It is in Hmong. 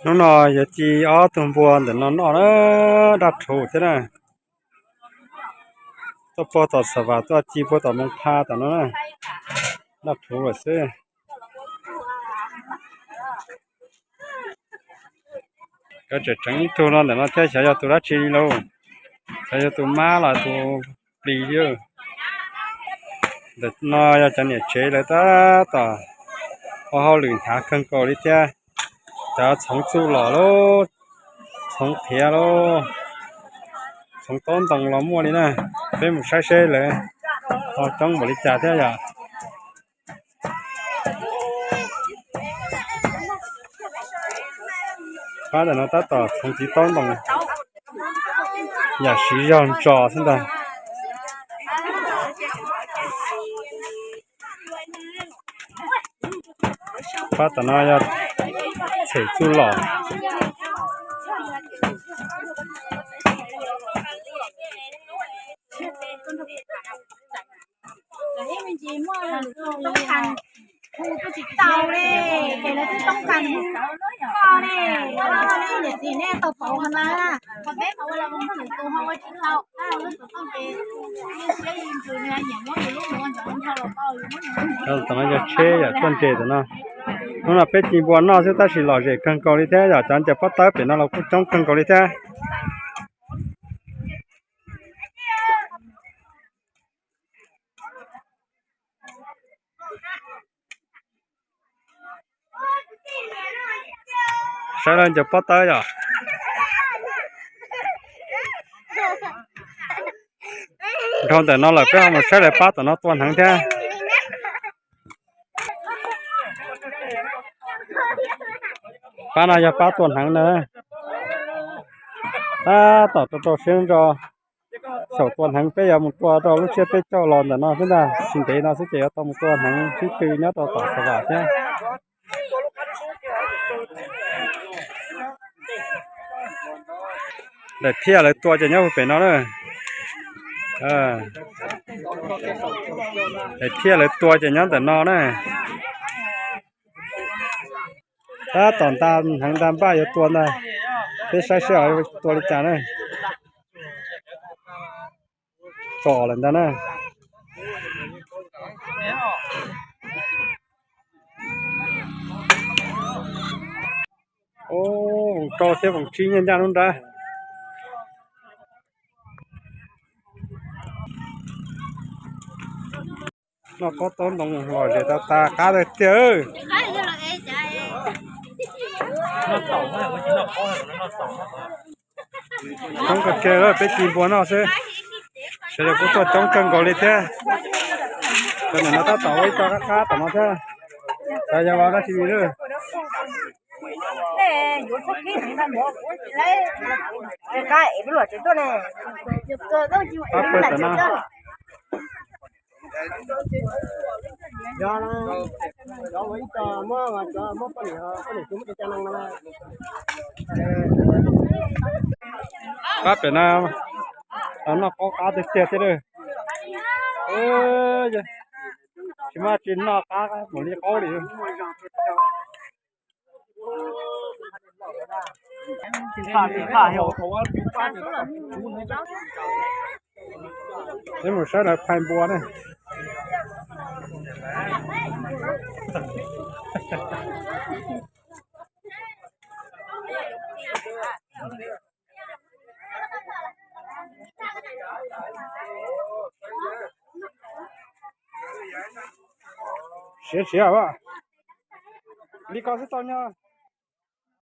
Hnub no yuav ci ob tug npua ntawm no noj na, daj rhuv thiab na. Tuaj puag tom Xav Vam tuaj ci puag tom Moos Pha tom no na, daj rhuv lawm xwb. Koj tseem tseem ib tug no ntawm no thiab, xyov yog tus dab tsi li lauj. Xyov yog tus mab los tus plis li. Ntawm no yog cov niam tsev lawv tab tom ua hauj lwm hnyav kawg nkaus li thiab. Cov txhoov txuj lom lauj, txhoov qhiav lauj, txhoov taub ntoo los muaj li na. Peb mus saib seb lawv ho coob npaum li cas thiab yom. Pab ntawm no tab tom txhoov txiv taub ntoo, yam siv zog ntsos xwb ntag. Pab tom no yog them txuj lom. Tom no yog tsheb yom, tuaj nres tom no. Hnub no peb ci npua noj xwb tab sis lom zem kawg nkaus li thiab yom, cov ncaws pob tawb pem no los kuj coob kawg nkaus li thiab. Saib lawv ncaws pob tawb yom. Dhau ntawm no lawm peb ho mus saib lawv pab tom no tua hneev thiab. Pab no yog pab tua hneev na. Tab tom rau rau siab ntso. Xyaum tua hneev peb yuav mus tua rau lub tsiab peb caug los ntawm no xwb ntag, tsis ntev no xwb ces yuav tau mus tua hneev sib tw nyob rau tom Xav Vam thiab. Daim phiaj lawv tua ces nyob puag pem no na. Daim phiaj lawv tua ces nyob ntawm no na. Tab tom nta hneev nta npaj yuav tua ntag, peb saib seb tua li cas na. Tsom lawm ntag na. Voos rau thiab voos tsib nyob ncaj lub nrab. Noj qaub taub ntoo lom zem tas tas qab tiag tiag. Coob kawg kiag lawm, peb ci npua noj xwb. Sawv daws kuj tuaj coob kawg nkaus li thiab. Cov ntawm no tab tom ua ib co qab qab tom no thiab. Xyov yog los dab tsi li lawm. Qab pawg tom no. Qab pem no noj qaub qab tiag tiag thiab lawm. Tsis muaj tsis noj qab mus li qaub li. Peb mus saib lawv phais npua na. Siav siav, li ko xwb tau nyob.